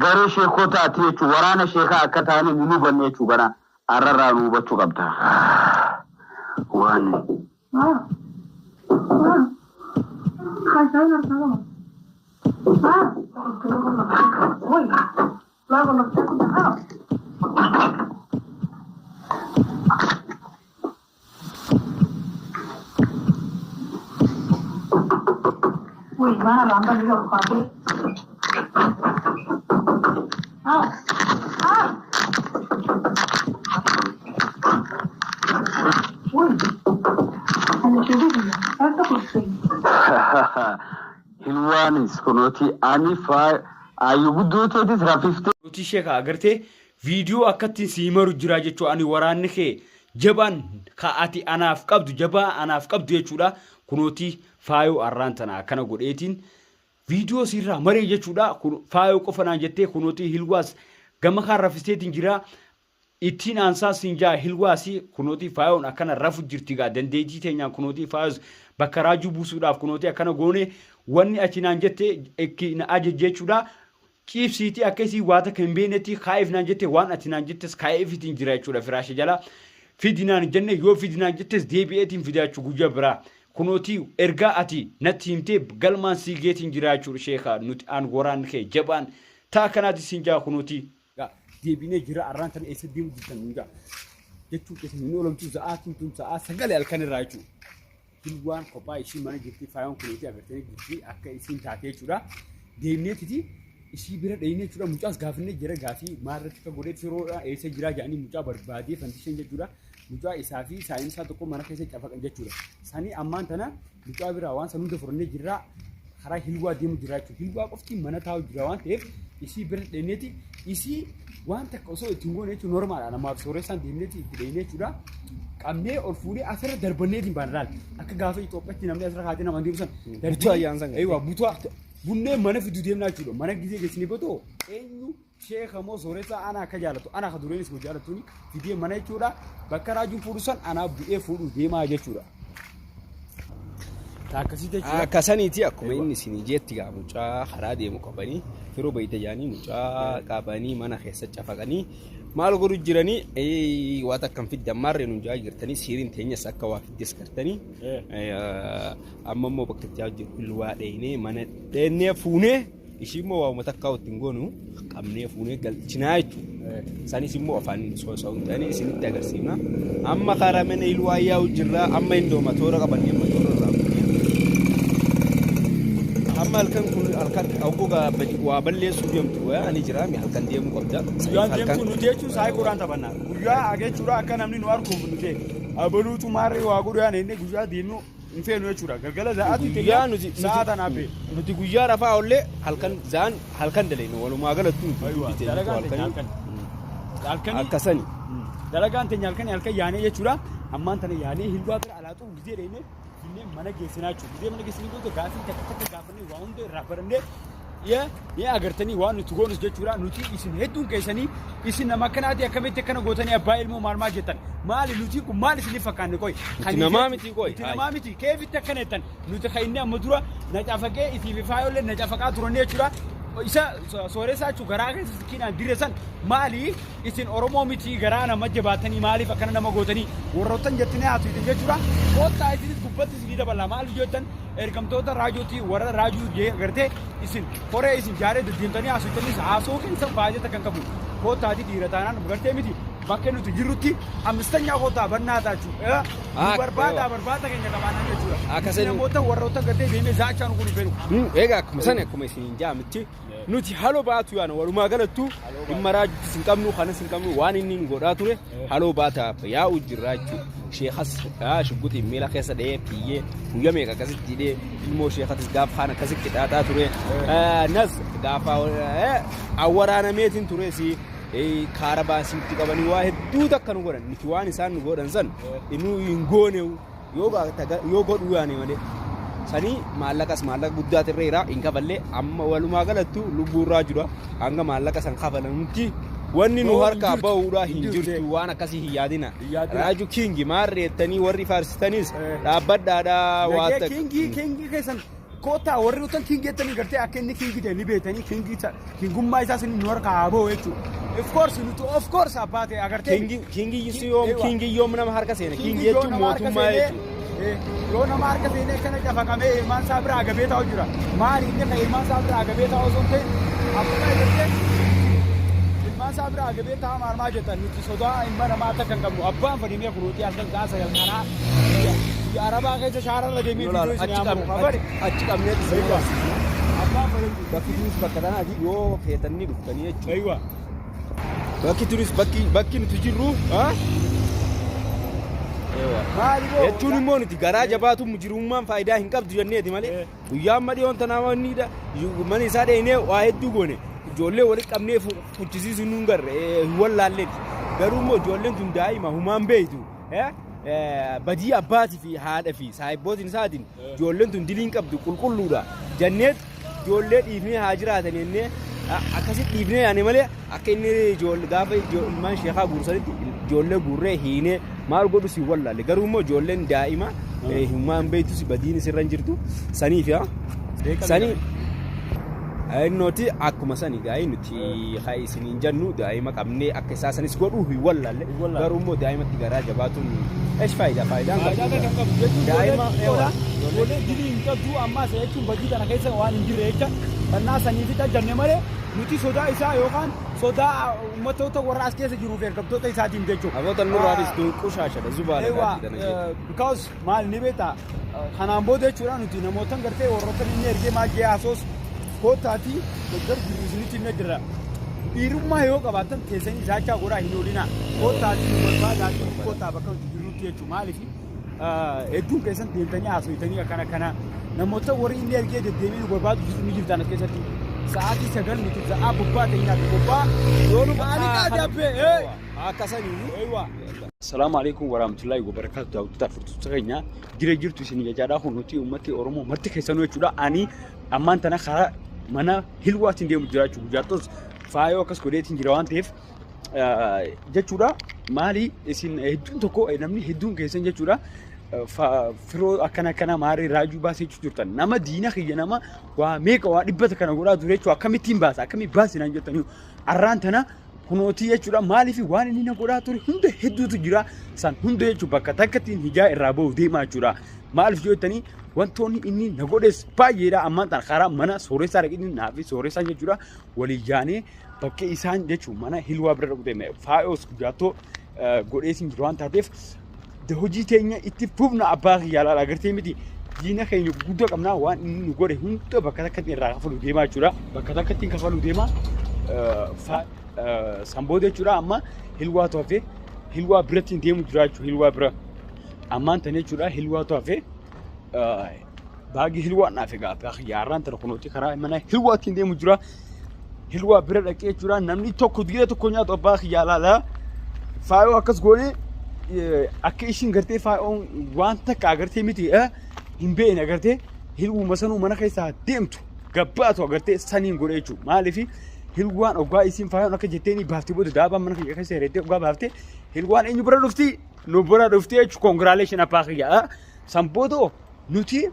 Garee sheekotaati jechuun waraana sheekaa akka taane nu hubanne jechuu kana arrarraa nu hubachuu qabda. Waan. Hilwaanis kunooti ani faa ayyu guddoo teetis rafiftee. Nuti sheeka agartee viidiyoo akkattiin sii maru jira jechuu ani waraanni kee jabaan ka ati anaaf qabdu jabaa anaaf qabdu jechuudha kunooti faayoo arraan tana akkana godheetiin viidiyoo siirraa maree jechuudha kun faayoo qofa naan jettee kunooti hilwaas gama kaan rafisteetiin jira ittiin aansaa siin jaa hilwaasi kunooti faayoon akkana rafu jirti gaa dandeettii teenyaan kunooti faayos bakka raajuu buusuudhaaf kunooti akkana goone wanni ati naan jette ikki na ajajje jechuudha Ciibsiitii akka isiin waa takka hin beeknetti kaa'iif naan jette waan ati naan jettes kaa'eefiitiin jira jechuudha firaasha jala. Fidi naan hin jenne yoo fidi naan jettes deebi'eetiin fida jechuudha guyyaa biraa. Kunootii ergaa ati natti himtee galmaan sii geetiin jira jechuudha sheeka nuti aan waraanni kee jabaan ta'a kanaati siin jaa kunootii. Deebinee jira arraan tana eessa deemu jirtan nuun jaa jechuun keessan hin oolamtu za'aatiin tun sa'aa sagalee halkan irraa jechuudha. Hilwaan kophaa ishii mana jirti faayoon kunuuti agartanii jirti akka isiin taate jechuudha. Deemneetiti ishii bira dheeyne jechuudha. Mucaas gaafannee jira gaafii maalirratti akka godhee firoodha eessa jiraa jedhanii mucaa barbaadee fantishan jechuudha. Mucaa isaa fi saayin isaa tokko mana keessa cafaqan jechuudha. Sanii ammaan tana mucaa biraa waan san hunda furannee jirraa karaa hilwaa deemu jira jechuudha. Hilwaa qofti mana taa'u jira waan ta'eef isii bira dheeneeti isii waan takka osoo ittiin goone jechuun normaadha. Namaaf sooressaan deemneeti itti dheenee jechuudha. Qabnee ol fuunee asirra darbanneetiin baana laal. Akka gaafa Itoophiyaatti namni asirra kaatee nama deemu san. Butuu ayyaan san. Eeyyuu butuu bunnee mana fiduu deemnaa jechuudha. Mana gizee geessinee botoo eenyu Sheeka moo sooressaa ana akka jaalatu ana ka dureenis koo jaalatuuni fidee mana jechuudha bakka raajuun fuudhu san anaa bu'ee fuudhu deemaa jechuudha. Ta akkasii jechuudha. Akka saniiti akkuma inni isinii jeetti gaa mucaa karaa deemu qabanii firoo bayita jaanii mucaa qabanii mana keessa cafaqanii maal godhu jiranii waa takka hin fiddan maarree nuun jaa jirtanii siiriin teenyas akka waa fiddes gartanii amma immoo bakka itti jiru ilwaa dheeynee mana dheennee fuunee Ishii immoo waa'uma takkaa ittiin goonu qabnee fuunee galchinaa jechuudha. Sanis immoo afaan soosa'u hin ta'anii isinitti agarsiifna. Amma karaa mana ilwaa yaa'u jirra. Amma indoo matoora qabannee matoora irraa fuunee. Amma halkan kun halkan hogguu waa balleessuu deemtu ani jira mi halkan deemuu qabda. Guyyaan deemtu nuti jechuun saayii qoraan taphanna. Guyyaa jechuudha akka namni nu arguuf nuti abaluutu maarree waa godhu yaane inni guyyaa deemnu hin feenu jechuudha. Galgala sa'aatii Guyyaa nuti sa'a tanaaf bee. Nuti guyyaa rafaa ollee halkan zaan halkan dalayna walumaa galattu nuti Aywa, dubbii teenya dalagaan teenya halkanii. halkan. Halkanii Akkasani. dalagaan teenya halkanii halkan yaanee jechuudha. Ammaan tana yaanee hilwaa bira alaa xuru gizee dheeyne finnee mana geessinaa jechuudha. Gizee mana geessinee booda gaafii takka takka gaafannee waa hunda irraa barannee ni agartanii waan nuti goonus jechuudha. Nuti isin hedduun keessanii isin nama akkanaati akkamitti akkana gootanii abbaa ilmoo maal maal jettan. Maali nuti kun maal isiniif fakkaanne qoy. Nuti namaa miti qoy. Nuti namaa miti keefitti akkana jettan. Nuti kan inni amma dura na cafaqee isii fi faayollee na cafaqaa turanii jechuudha. Isa sooressaa jechuun garaa keessa sikkiinaan dire san maali isin Oromoo miti garaa nama jabaatanii maaliif akkana nama gootanii warroottan jettanii haasoftan jechuudha. Koottaa isinis gubbatti isinii dabala maali jettan ergamtoota raajuuti warra raajuu jee gartee isin koree isin jaaree deddeemtanii haasoftanis haasoo keessan baay'ata kan qabu koottaati dhiira taanaan gartee miti bakka nuti jirrutti ammistanyaa koottaa bannaa taachuu nu barbaada barbaada keenya qabaanaa jechuudha. Akkasani- Namoota warroota gartee deemee zaachaa nu kun hin fedhu. Egaa akkuma sana akkuma isiniin jaamitti nuti haloo baatu yaana walumaa galattu dhimma raajuttis hin qabnu kanas hin qabnu waan inni nu godhaa ture haloo baataaf yaa'u jirra jechuudha. Sheekas shugguxiin miila keessa dha'ee fiiyyee guyyaa meeqa akkasitti hidhee ilmoo sheekatis gaafa kaan akkasitti qixaaxaa ture. Nas gaafa awwaraanameetiin tures kaara baasiitti qabanii waa hedduu takka nu godhan nuti waan isaan nu godhan san nu hin goonewu. Yoo yoo godhuu yaane malee. Sanii maallaqas maallaqa guddaa tirreera hin kafallee amma walumaa galattu lubbuurraa jira hanga maallaqa san kafalamutti wanni nu harkaa bahuudha hin jirtu waan akkasii hin yaadina. Raaju Kingi maarreettanii warri faarsitanis dhaabbadhaadha waa takka. Kingii kingii keessan Koottaa warri utan king jettanii gartee akka inni king ta'e ni beektanii, kingummaa isaa sin nu harkaa haa ba'u jechuudha. Of course, nuti of course abbaa ta'e agartee. King yoom king yoom nama harka seena? King jechuun mootummaa jechuudha. Yoo nama harka seenee akkana cafaqamee ilmaan isaa biraa gabee taa'u jira. Maali inni kan ilmaan isaa biraa gabee taa'u osoo hin ta'in akkuma agartee ilmaan isaa biraa gabee taa'u maal maal jettan, nuti sodaa ilma namaa akka kan qabnu abbaan fadhimee kunuutii halkan sa'a 9 karaa biyya Arabaa keessa shaararra deemee viidiyoo isin Achi haa muru. Kabari. Achi qabnee Eeyywa. Abbaan fadhimee. Bakki turis bakka tanaati yoo feetanii dhuftanii jechuudha. Eeyywa. Bakki turis bakki nuti jirru Maali boo? Jechuun immoo nuti garaa jabaatu mujirummaan faayidaa hin qabdu jenneeti malee guyyaa amma dhiyoon tanaa wanni mana isaa dheenee waa hedduu goone, ijoollee walitti qabnee fuchisiisuu nuun garre hin wallaalleeti. Garuu immoo ijoolleen tun daa'ima humaan beeytu, badii abbaatii fi haadha fi saahibbootiin isaatiin ijoolleen tun diliin qabdu qulqulluudha jenneet ijoollee dhiifnee haa jiraatan jennee akkasitti dhiifnee yaane malee akka inni ijoollee gaafa ilmaan sheekaa guursanitti ijoollee guurree hiinee maal godhu si wallaalle. Garuu immoo ijoolleen daa'ima humaan beeytus badiin isirra hin jirtu saniif yaa sanii Innooti akkuma sani gaa'ii nuti haa isiniin jennu daa'ima qabnee akka isaa sanis godhuu hin wallaalle. Garuu immoo daa'imatti garaa jabaatuun eesh faayidaa faayidaan Faayidaa kan qabu jechuun Daa'ima ijoollee ijoollee dilii hin qabdu ammaas jechuun badii kana keessa waan hin jirre jecha fannaa sanii fi jenne malee nuti sodaa isaa yookaan sodaa uummattoota warra as keessa jiruuf ergamtoota isaatiin jechuudha. Aboota nurraadis tun qushaashadha zubaala. Ewa, because maal ni beektaa, kanaan booda jechuudha nuti namoota gartee warroota inni ergee maal jee haasa'us koottaatii gargar jirru isinitti himne jirra. Dhiirummaa yoo qabaattan teessanii isaachaa godhaa hin oolinaa. Koottaatii nu barbaadaatii koottaa bakka nuti jirrutti jechuudha. Maaliif hedduun keessan deemtanii haasofitanii akkana akkana namoota warri inni ergee deddeemee nu barbaadu ni jirtan as keessatti. Sa'aatii 9 nuti sa'aa bobbaa ta'inaa fi bobbaa Yoo nu maali qaadabbee? Akka sanii. Eewa. Salaamu alaikum warahmatullahi wabarakatuh. Daawwattoota furtuuta keenya jira jirtu isin jechaadha. Kun nuti uummati Oromoo marti keessanuu jechuudha. Ani ammaan tana karaa mana hilwaatiin deemu jira jechuudha. Guyyaattos faayoo akkas godheetiin jira waan ta'eef jechuudha. Maali isin hedduun tokko namni hedduun keessan jechuudha. Firoo akkana akkana maarree raajuu baasee jechuu jirtan. Nama diina kiyya, nama waa meeqa waa dhibbata kana godhaa ture jechuudha. Akkamittiin baasa, akkamii baasinaan jettanii arraan tana kunootii jechuudha. Maaliif waan inni na godhaa ture hunda hedduutu jira, san hunda jechuudha bakka takkattiin hijaa irraa bahu deemaa jechuudha. Maaliif yoo jettanii wantoonni inni na godhes baay'eedha. Ammaan tana karaa mana sooressaa dhaqanii naa fi sooressaan jechuudha walii jaanee bakka isaan jechuun mana hilwaa bira dhaqu deeme. Faayoos guyyaatoo godheetiin jiru waan taateef hojii teenya itti fufna. Abbaa kiyyaa laala, agartee miti, diina keenya guddaa qabnaa, waan inni nu godhe hunda bakka takkatti irraa kafaluu deemaa jechuudha. Bakka takkatti kafaluu deemaa san booda jechuudha. Amma hilwaatu hafe, hilwaa biratti deemu jira jechuudha. Hilwaa bira ammaan tana jechuudha hilwaatu hafe, baagii hilwaa naaf egaa abbaa kiyyaa har'aan tana kunuuti karaa mana hilwaatti deemu jira. Hilwaa bira dhaqee jechuudha namni tokko diira tokko nyaatu. Abbaa kiyyaa laala, faayoo akkas goone akka ishiin gartee faayoon waan takka agartee miti hin beekne, agartee hilwuma sanuu mana keessaa deemtu gabbaatu agartee saniin godhe jechuudha. Maaliif hilwaan oggaa isiin faayoon akka jetteeni baaftee booda daabaan mana kiyya keessa herettee oggaa baaftee hilwaan eenyu bira dhufti? Nu bira dhufti jechuudha. Congratulation abbaa kiyyaa. San booda nuti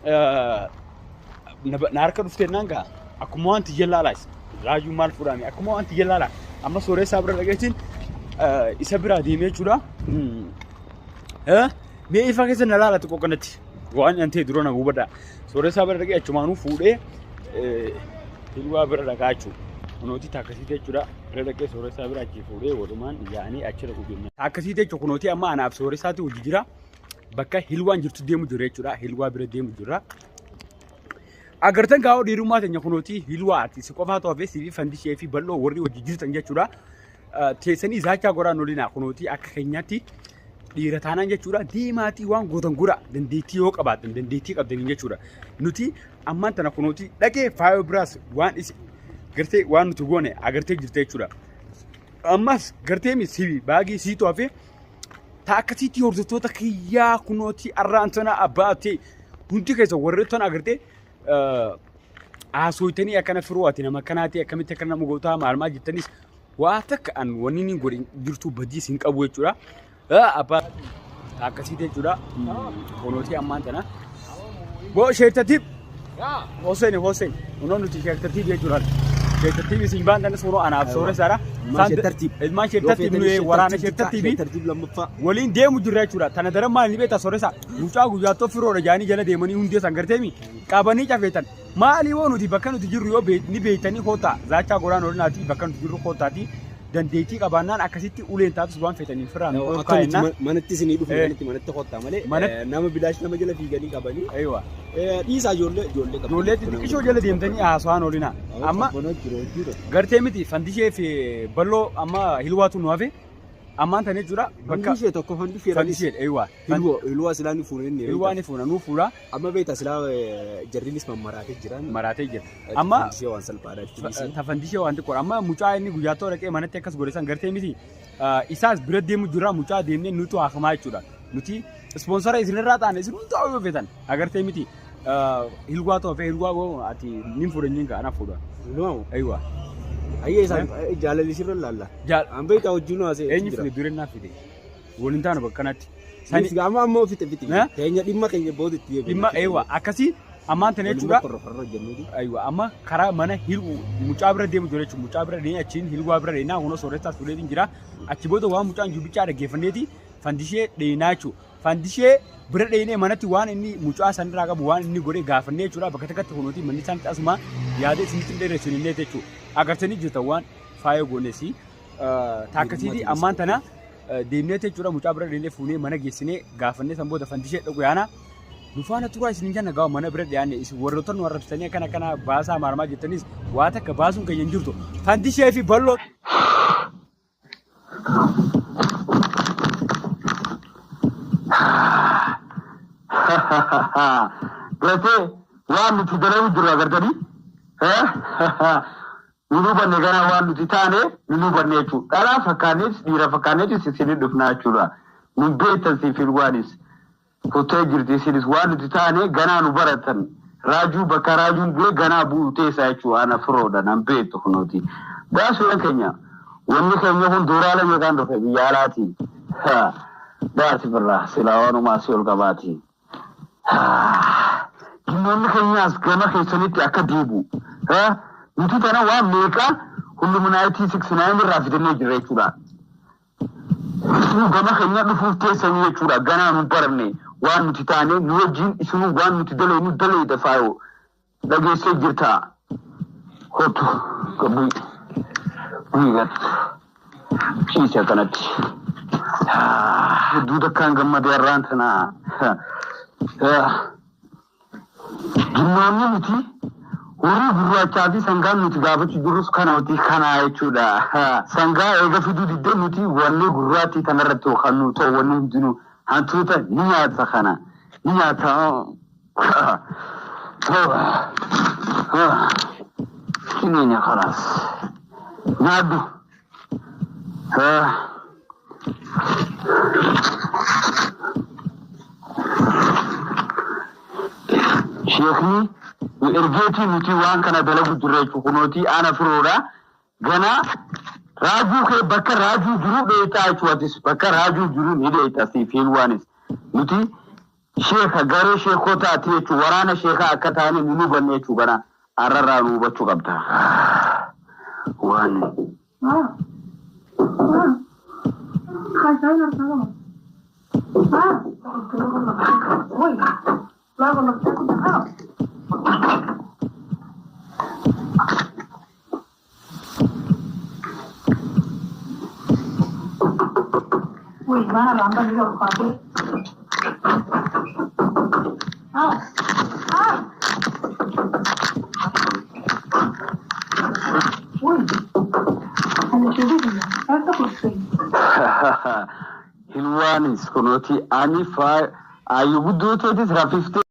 na harka dhuftee naan gaa akkuma waan tiyya laalaas raajuu maal fuudhaame, akkuma waan tiyya laalaa amma sooressaa bira dhaqeetiin isa biraa deemee jechuudha. Mee ifa keessa na laala xiqqoo kanatti waan an ta'e dura na hubadha. Sooressaa bira dhaqee achumaanuu fuudhee hilwaa bira dhaqaa jechuudha. Kunooti taakkasii jechuudha. Bira dhaqee sooressaa bira achi fuudhee walumaan yaa'anii achi dhaquu deemna. Taakkasii jechuudha kunooti amma anaaf sooressaatu hojii jira. Bakka hilwaan jirtu deemu jira jechuudha. Hilwaa bira deemu jira. Agartan gaa'oo dhiirummaa teenya kunooti hilwaa ati si qofaatu hafee siif fandishee fi bal'oo warri hojii jirtan jechuudha. Teessanii zaachaa godhaan olinaa kunooti akka keenyaatti dhiira taanaan jechuudha. Deemaatii waan gootan godha, dandeettii yoo qabaattan, dandeettii qabdanii jechuudha. Nuti ammaan tana kunooti dhaqee faayoo biraas waan isi gartee waan nuti goone agartee jirte jechuudha. Ammas gartee mi sibi baagii siitu hafee ta akkasiitti hordoftoota kiyyaa kunooti arraan tana abbaatee hundi keessa warri tana agartee haasooytanii akkana firoo ati nama akkanaati akkamitti akka nama gootaa maal maal jettanis waa takka an wanni inni godhin jirtu badiis hin qabu jechuudha. Abbaa akkasiiti jechuudha. Kunooti ammaan tana. Boo sheertatiif Hossein Hossein kunoo nuti sheek tartiib jechuudhaan. Sheek tartiib isin baan tanis kunoo anaaf sooressaadha. Ilmaan sheek tartiib. Ilmaan sheek tartiib nuyi waraana sheek tartiibii Sheek tartiib lammaffaa. waliin deemu jirra jechuudha. Tana daran maal ni beektaa sooressa? Mucaa guyyaa firoodha jaanii jala deemanii hundee san garteemi qabanii cafeetan. Maali yoo nuti bakka nuti jirru yoo ni beektanii kootaa zaachaa godhaan olinaati bakka nuti jirru kootaati dandeettii qabaannaan akkasitti uleen taatus waan feetaniin firraa nu Akka dhorkaa nuti jennaan. manatti isinii dhufne kanatti manatti kottaa malee nama bilaash nama jala fiiganii qabanii. Aywa. Dhiisaa ijoollee ijoollee qabanii. Ijoollee xixiqqishoo jala deemtanii haasawaan oolina. Amma gartee miti fandishee fi balloo amma hilwaatu nu hafe ammaan tana jechuudha bakka Fandishee tokko fandishee fandishee aywa. Hilwaa silaa ni fuuna inni. Hilwaa ni fuuna nuu fuudha. Amma beektaa silaa jarriinis mammaraatee jira. Maraatee jira. Amma Fandishee waan salphaadha jechuudha. Ta fandishee waan xiqqoodha. Amma mucaa inni guyyaa tokko dhaqee manatti akkas godhe san gartee miti isaas bira deemu jira mucaa deemnee nutu haafamaa jechuudha. Nuti ispoonsara isinirraa taane isin hundaa yoo feetan agartee miti hilwaa ta'u fee hilwaa boo ati nin fuudha nyin ka ana fuudha. Hilwaa Aywa. Ayyee isaan jaalalli sirra laalla. Jaal An beektaa hojii nu haasa'e. Eenyu fide dureen naaf fide. Waliin taanu bakka kanatti. Sani amma amma fixe fixe. Keenya dhimma keenya booda itti deebiin. Dhimma eewa akkasii ammaan tana jechuudha. Korrofarra jennuuti. Aywa amma karaa mana hil'u mucaa bira deemu jira jechuudha. Mucaa bira deemee achiin hilwaa bira deemnaa kunoo sooressaas fuudheetiin jira. Achi booda waan mucaan jubbichaa dhaggeeffanneeti fandishee dheenaa jechuudha. Fandishee bira dheenee manatti waan inni mucaa sanirraa qabu waan inni godhe gaafannee jechuudha. Bakka takkatti kunuuti manni isaanitti asuma yaada isinitti hin dheeressu hin jechuudha. Agartanii jirtan waan faaya goonesii. Taakkasiiti ammaan tana deemnee jechuudha mucaa bira dheenee fuunee mana geessinee gaafannee san booda fandishee dhaqu yaana. Nu faana turaa isin jenna gawa mana bira dhiyaanne isin warroota nu arrabsitanii akkana akkana baasaa maarmaa jettanis waa takka baasuun keenya hin jirtu. Fandishee fi balloo. Gartee waan nuti dalagu jirru agartanii? Nu hubanne ganaa waan nuti taane nu hubanne jechuudha. Dhalaa fakkaaneetis dhiira fakkaaneetis isinii dhufnaa jechuudha. Nu beektan siif hilwaanis. Kutee jirti isinis waan nuti taane ganaa nu baratan. Raajuu bakka raajuun bu'e ganaa bu'u teessaa jechuudha. Ana firoodha nan beektu kunuuti. Daasuun keenya wanni keenya kun duuraala meeqaan dhufe biyya alaati. Daasi birraa silaa waanumaa si ol qabaati. Dhimmoonni keenyaas gama keessanitti akka deebi'u. Nuti tana waan meeqa Hulluminaayitii 69 irraa fidannee jirra jechuudha. Isinuu gama keenya dhufuuf teessanii jechuudha. Ganaa nu baranne waan nuti taane nu wajjin isinuu waan nuti daleynu daleyda faayoo dhageessee jirta. Kottu bu'i. Bu'i gad. Ciise akkanatti. Hedduu takkaan gammadee har'aan tana. Jimmaanni nuti horii gurraachaa fi sangaan nuti gaafachuu jirrus kanooti kanaa jechuudha. Sangaa eega fiduu diddee nuti wanni gurraattii tanarratti kan nu ta'u wanni hundinuu hantuuta ni nyaata kana. Ni nyaata. Kineenya kalaas. Nyaadhu. Sheekni nu ergeetii nuti waan kana dalagu jirra jechuudha. Kunooti ana firoodha. Ganaa raajuu kee bakka raajuu jiru dheeyxaa jechuudha. Atis bakka raajuu jiru ni dheeyxa siif hiilwaanis. Nuti sheeka garee sheekotaati jechuudha. Waraana sheekaa akka taane nu hubanne jechuudha. Ganaa arrarraa nu hubachuu qabda. Waan. Hilwaanis kunooti ani faa ayyu guddoo teetis rafiftee.